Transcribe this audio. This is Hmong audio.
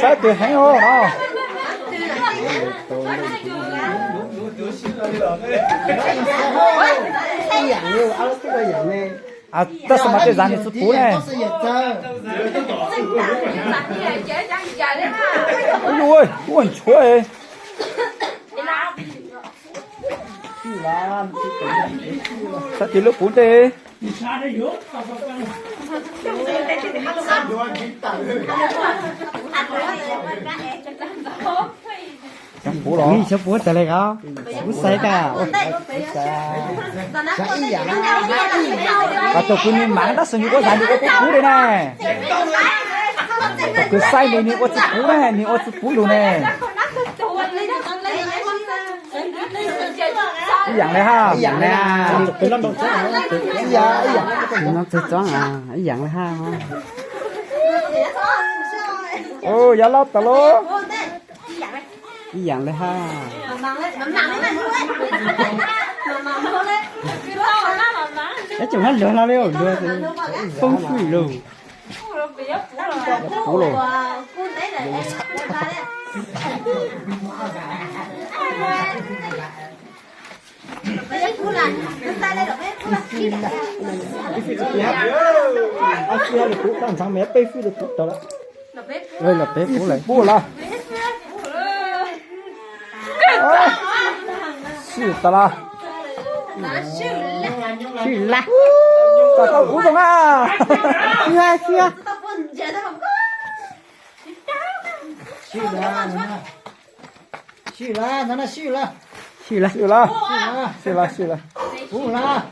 Saib twg heev os no. Tab sis mas tej zag nws tsis puv ne. Ua nchuav. Saib twg lub puv ntej. Xyov puv los, xyov puv tas li ko. Kuv xaiv tas. Tus kwv nws maam tab sis nws ua zag nws ua puv puv li ne. Tus kwv xaiv nws nws ua tsis puv ne, nws ua tsis puv lug ne. Ib yaam le hab. Ib yaam le hab. Ib yaam le hab. Yog loj tas lauj. Ib yaam le hab. Ib tsoom hab luag no li luag poob swb lug. Puv lug. Peb puv lawm. Swb tas lawm. Swb lawm. Tau puv zoo na. Swb, swb. Swb lawm, swb lawm. Swb lawm, swb lawm, swb lawm. Puv lawm.